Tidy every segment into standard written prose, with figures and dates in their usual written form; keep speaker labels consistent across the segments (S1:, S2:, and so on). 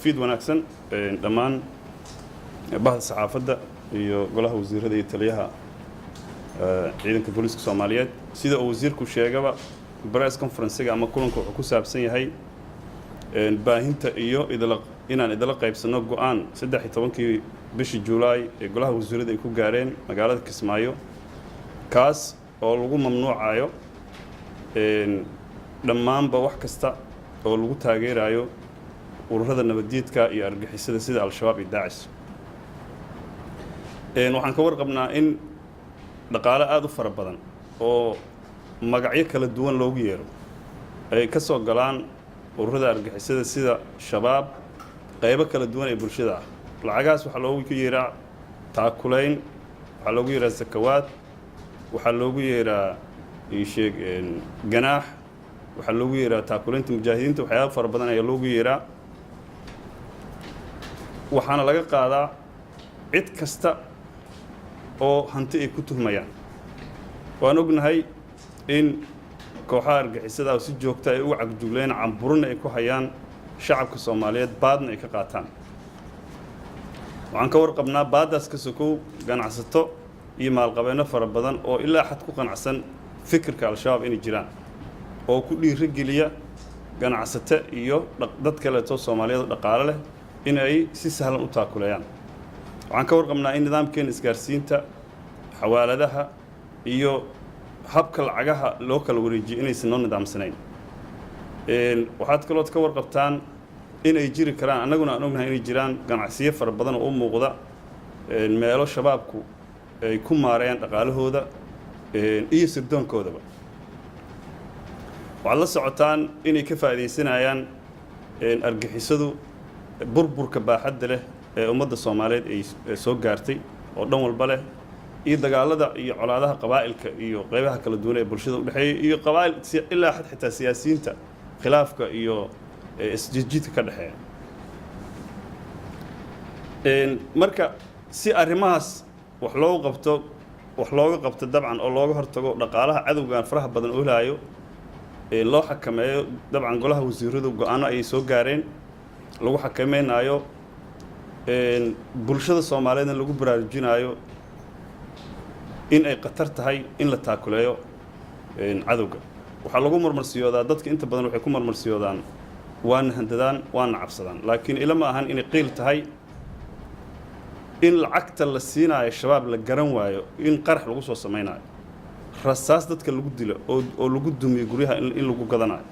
S1: Fiid wanaagsan dhammaan bahda saxaafadda iyo golaha wasiirada iyo taliyaha ciidanka booliiska Soomaaliyeed. Sida uu wasiirku sheegaba, press conference-ga ama kulanka wuxuu ku saabsan yahay baahinta iyo idla inaan idala qaybsanno go'aan 13-kii bishii Juulaay ee golaha wasiirada ay ku gaareen magaalada Kismaayo, kaas oo lagu mamnuucayo dhammaanba wax kasta oo lagu taageerayo ururada nabaddiidka iyo argagixisada sida Al-Shabaab iyo Daacish. Waxaan ka warqabnaa in dhaqaale aada u fara badan oo magacyo kala duwan loogu yeero ay ka soo galaan ururada argagixisada sida Shabaab qaybo kala duwan ee bulshada ah. Lacagahaas waxaa loogu yeeraa taakulayn, waxaa loogu yeeraa sakawaad, waxaa loogu yeeraa isheeg ganaax, waxaa loogu yeeraa taakulaynta mujaahidiinta. Waxyaaba fara badan ayaa loogu yeeraa, waxaana laga qaadaa cid kasta oo hanti ay ku tuhmayaan. Waan ognahay in kooxaha argagixisada oo si joogta ay uga cagjugleen, camburina ay ku hayaan shacabka Soomaaliyeed, baadna ay ka qaataan. Waxaan ka warqabnaa baaddaas ka sokow ganacsato iyo maalqabeenno fara badan oo ilaa xad ku qanacsan fikirka Al-Shabaab inay jiraan, oo ku dhiirogeliya ganacsato iyo dad kaleeto Soomaaliyeed oo dhaqaale leh in ay si sahlan u taakuleeyaan. Waxaan ka warqabnaa in nidaamkeena isgaarsiinta, xawaaladaha iyo habka lacagaha loo kala wareejiyo inaysan noo nidaamsanayn. Waxaad kalood ka warqabtaan inay jiri karaan, annaguna aan ognahay inay jiraan ganacsiyo fara badan oo u muuqda meelo Shabaabku ay ku maareeyaan dhaqaalahooda iyo sirdoonkoodaba. Waxaad la socotaan inay ka faa'iidaysanayaan argagixisadu burburka baaxadda leh ee ummadda Soomaaliyeed ay soo gaartay oo dhan walba leh, iyo dagaalada iyo colaadaha qabaa'ilka iyo qaybaha kala duwan ee bulshada udhexeeya, iyo qabaa'il ilaa xad xitaa siyaasiyiinta khilaafka iyo isjiidjiidka ka dhexeeya. Marka si arrimahaas wax loogu qabto, wax looga qabto dabcan oo looga hortago dhaqaalaha cadowgan faraha badan oo helaayo loo xakameeyo, dabcan golaha wasiiradu go'aano ayay soo gaareen lagu xakameynaayo, bulshada Soomaaliyeedna lagu baraarujinaayo in ay khatar tahay in la taakuleeyo cadowga. Waxaa lagu marmarsiyoodaa, dadka inta badan waxay ku marmarsiyoodaan, waana handadaan, waana cabsadaan, laakiin ila ma ahan inay qiil tahay in lacagta la siinaayo Shabaab la garan waayo in qarax lagu soo samaynayo, rasaas dadka lagu dilo oo lagu dumiyo guryaha in lagu gadanayo,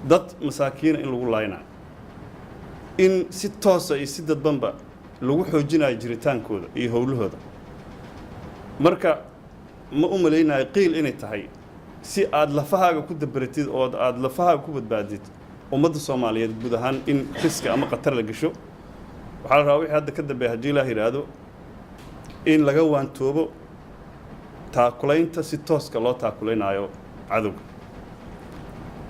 S1: dad masaakiina in lagu laaynayo, in si toosa iyo si dadbanba lagu xoojinayo jiritaankooda iyo howlahooda. Marka ma u malaynayo qiil inay tahay si aad lafahaaga ku dabaratid oo aad lafahaaga ku badbaadid ummadda Soomaaliyeed guud ahaan in risk-ga ama khatar la gesho. Waxaa la rabaa wixii hadda ka dambeeya, haddii Ilaah yidhaahdo, in laga waantoobo taakulaynta si tooska loo taakulaynaayo cadowga.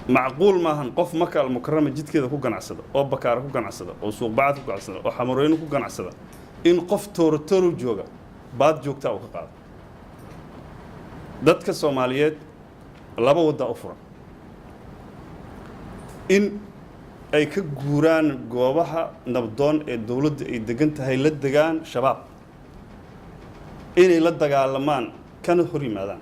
S1: Macquul maahan qof Maka Almukarama jidkeeda ku ganacsada, oo Bakaara ku ganacsada, oo Suuqbacad ku ganacsada, oo Xamarweyne ku ganacsada, in qof Toorotoro jooga baad joogtaa uu ka qaado. Dadka Soomaaliyeed laba waddaa u furan: in ay ka guuraan goobaha nabdoon ee dowladda ay degan tahay, la degaan Shabaab, inay la dagaalamaan kana hor yimaadaan.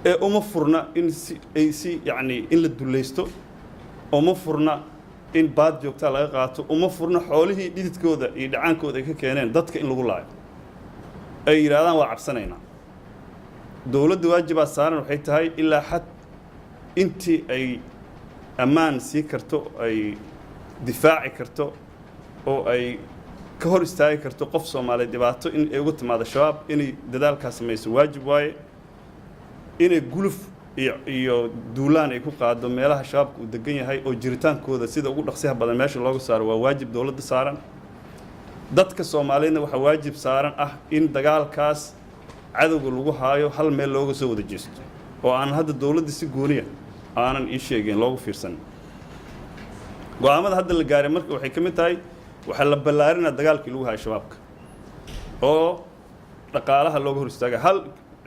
S1: Ee uma furna in si ay si yacni in la dullaysto, uma furna in baad joogtaa laga qaato, uma furna xoolihii dhididkooda iyo dhacaankooda ay ka keeneen dadka in lagu laayo, ay yidhahdaan waa cabsanaynaa. Dowladda waajibaa saaran waxay tahay ilaa xad intii ay ammaan sii karto, ay difaaci karto oo ay ka hor istaagi karto qof Soomaaliyeed dhibaato in ay uga timaado Shabaab, inay dadaalkaas samayso waajib waaye. Inay guluf iyo duulaan ay ku qaado meelaha Shabaabka uu degan yahay oo jiritaankooda sida ugu dhaqsiyaha badan meesha looga saaro waa waajib dowladda saaran. Dadka Soomaaliyeedna waxaa waajib saaran ah in dagaalkaas cadowga lagu haayo hal meel looga soo wada jeesto, oo aanan hadda dowladda si gooniya aanan ii sheegin loogu fiirsan. Go'aamada hadda la gaaray marka waxay ka mid tahay waxaa la ballaarinaa dagaalkii lagu hayo Shabaabka oo dhaqaalaha looga hor istaagay. Hal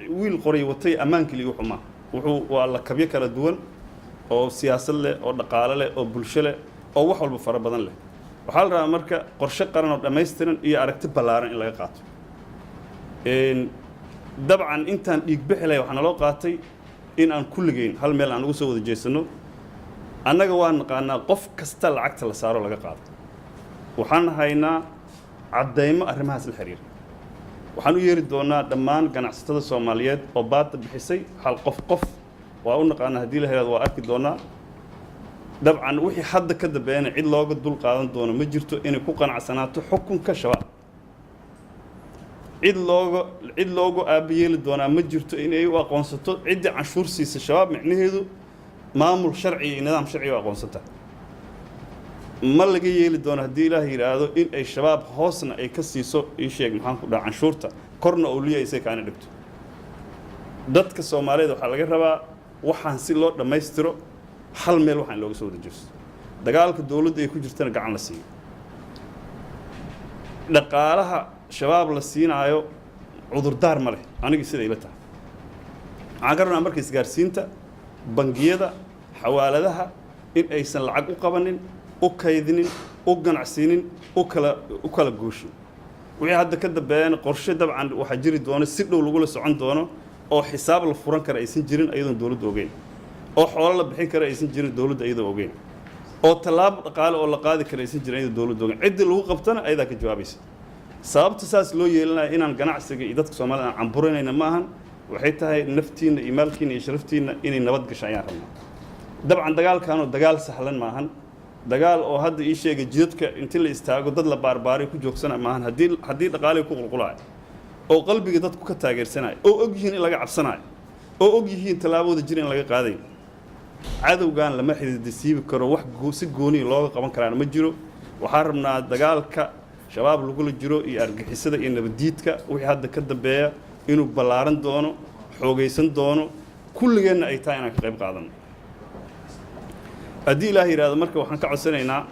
S1: wiil qoray watay ammaankii liigu xumaa wuxuu waa la kabyo kala duwan oo siyaasad leh, oo dhaqaale leh, oo bulsho leh, oo wax walba fara badan leh. Waxaa la rabaa marka qorshe qaran oo dhammaystiran iyo aragti ballaaran in laga qaato. Dabcan intaan dhiig bixi lahay, waxaa naloo qaatay in aan kulligeyn hal meel aan ugu soo wada jeesanno. Annaga waa naqaanaa qof kasta lacagta la saaro laga qaado. Waxaan haynaa caddaymo arrimahaas la xiriira. Waxaan u yeeri doonaa dhammaan ganacsatada Soomaaliyeed oo baadda bixisay, hal qof qof waa u naqaanaa. Haddii la helaado, waa arki doonaa. Dabcan wixii hadda ka dambeeyana, cid looga dul qaadan doono ma jirto inay ku qanacsanaato xukunka Shabaab. Cid loogu aabayeeli doonaa ma jirto inay u aqoonsato ciddii canshuur siisa Shabaab. Micnaheedu maamul sharci iyo nidaam sharci u aqoonsata ma laga yeeli doono, haddii Ilaah yidhaahdo, in ay Shabaab hoosna ay ka siiso, ii sheeg, maxaan ku dhaha, canshuurta, korna owliya isay kaana dhigto. Dadka Soomaaliyeed waxaa laga rabaa waxaan si loo dhammaystiro hal meel waxaan looga soo wada jeesto. Dagaalka dowladda ay ku jirtana gacan la siiyo. Dhaqaalaha Shabaab la siinaayo cudurdaar ma leh. Aniga sida ila tahay, waxaan ka rabnaa marka isgaarsiinta, bangiyada, xawaaladaha in aysan lacag u qabanin, u kaydinin, u ganacsiinin, u kala gooshin. Wixii hadda ka dambeeyana, qorshe dabcan waxaa jiri doono si dhow lagula socon doono, oo xisaab la furan kara aysan jirin iyadoon dowladda ogeyn, oo xoolo la bixin kara aysan jirin dowladda iyadoo ogeyn, oo tallaabo dhaqaale oo la qaadi kara aysan jirin iyadoo dowladda ogeyn. Ciddii lagu qabtana ayadaa ka jawaabaysa. Sababta saas loo yeelanayo inaan ganacsiga iyo dadka Soomaalida aan camburinayna ma ahan. Waxay tahay naftiinna iyo maalkiinna iyo sharaftiinna inay nabad gasho ayaan rabnaa. Dabcan dagaalkaanoo dagaal sahlan maahan. Dagaal oo hadda ii sheegay jidadka inti la istaago dad la baarbaaray ku joogsana maahan. Haddii dhaqaaliga ku qulqulaayo oo qalbiga dadku ka taageersanayo, oo og yihiin in laga cabsanayo, oo og yihiin tallaabooda jir in laga qaadayo, cadowgan lama xididisiibi karo. Wax si gooniya looga qaban karaana ma jiro. Waxaan rabnaa dagaalka Shabaab lagula jiro iyo argixisada iyo nabaddiidka wixii hadda ka dambeeya inuu ballaaran doono, xoogaysan doono, kulligeenna ay tahay inaan ka qayb qaadano, haddii Ilaah yidhaahdo. Marka waxaan ka codsanaynaa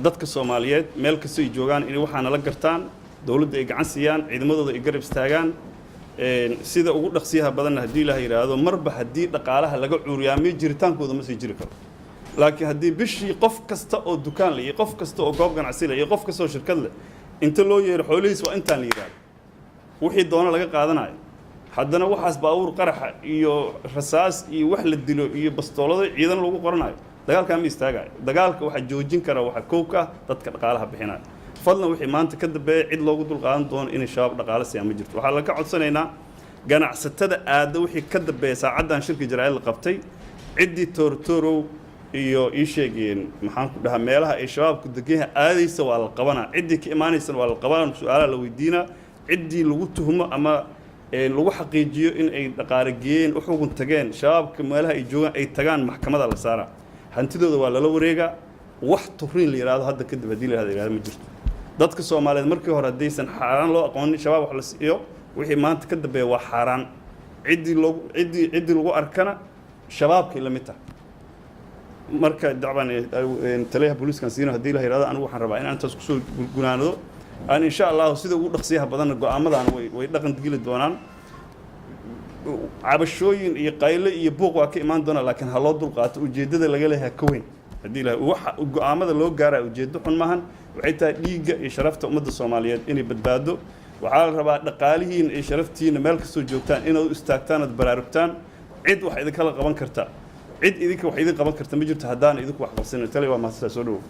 S1: dadka Soomaaliyeed meel kasta ay joogaan inay waxaana la gartaan, dowladda ay gacan siiyaan, ciidamadooda ay garab istaagaan sida ugu dhaqsiyaha badanna, haddii Ilaah yidhaahdo. Marba haddii dhaqaalaha laga cuuriyaamiyo, jiritaankooda ma sii jiri karo. Laakiin haddii bishii qof kasta oo dukaan leh iyo qof kasta oo goob ganacsi leh iyo qof kasta oo shirkad leh inta loo yeero, xoolihiis waa intaan la yidhaahdo, wixii doono laga qaadanayo, haddana waxaas baabuur qaraxa iyo rasaas iyo wax la dilo iyo bastoolado ciidan lagu qoranayo, dagaalkaa ma istaagayo. Dagaalka waxaa joojin kara, waxaa kow ka ah dadka dhaqaalaha bixinaya. Fadlan, wixii maanta ka dambeeya cid loogu dul qaadan doono inay Shabaab dhaqaale siiyaan ma jirto. Waxaa laga codsanaynaa ganacsatada aadda wixii ka dambeeya saacaddan shirka jaraa'id la qabtay, ciddii Toortoorow iyo ii sheegeen, maxaan ku dhahaa, meelaha ay Shabaabku degan yahay aadaysa waa la qabanaa, ciddii ka imaanaysana waa la qabanaa, su-aalaha la weydiinaa. Ciddii lagu tuhmo ama lagu xaqiijiyo in ay dhaqaale geeyeen, u xugun tageen Shabaabka meelaha ay joogaan ay tagaan, maxkamada la saaraa, hantidooda waa lala wareegaa. Wax turiin la yidhahdo hadda kadib, haddii la yidhahdo, ma jirto. Dadka Soomaaliyeed markii hore haddaysan xaaraan loo aqoonin Shabaab wax la siiyo, wixii maanta ka dambeeya waa xaaraan. Ciddii lagu arkana Shabaabkay la mid tahay. Marka dacban taliyaha booliiskan siino, haddii la yidhahdo. Anigu waxaan rabaa inaan intaas kusoo gunaanado aan insha Allahu sida ugu dhaqsiyaha badanna go'aamadan way dhaqan geli doonaan. Cabashooyin iyo qayle iyo buuq waa ka imaan doonaa, laakiin ha loo dulqaato. Ujeeddada laga leeyahay ka weyn, haddii la waxa go'aamada loo gaaraya ujeeddo xun maahan. Waxay tahay dhiigga iyo sharafta ummadda Soomaaliyeed inay badbaado. Waxaa la rabaa dhaqaalihiina iyo sharaftiina meel kastoo joogtaan inaad u istaagtaan, aad baraarugtaan. Cid wax idinkala qaban karta, cid idinka wax idin qaban karta ma jirto haddaan idinku wax qabsanin. Tali, waa mahadsantaa, soo dhowow.